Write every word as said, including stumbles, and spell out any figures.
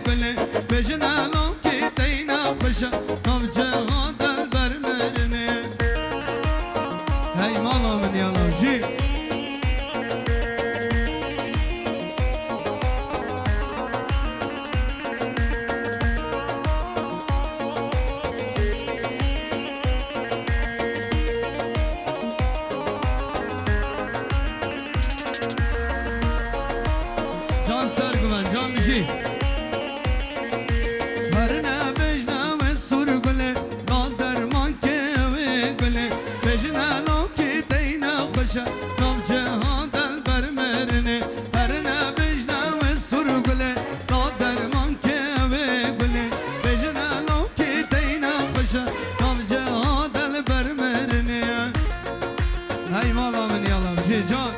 gulê, bêjine lokê teyne xweşe, nav ciha delber mirinê. Hey mala min ya lav jî. Can ser guven, can bijî. Herine bêjne wê sûr gulê, da derman kê wê gulê. Bêjine lokê teyne xweşe, nav ciha delber mirinê. Herine bêjne wê sûr gulê, da derman kê wê gulê. Bêjine lokê teyne xweşe, nav ciha delber mirinê. Hey mala min ya lav jî can.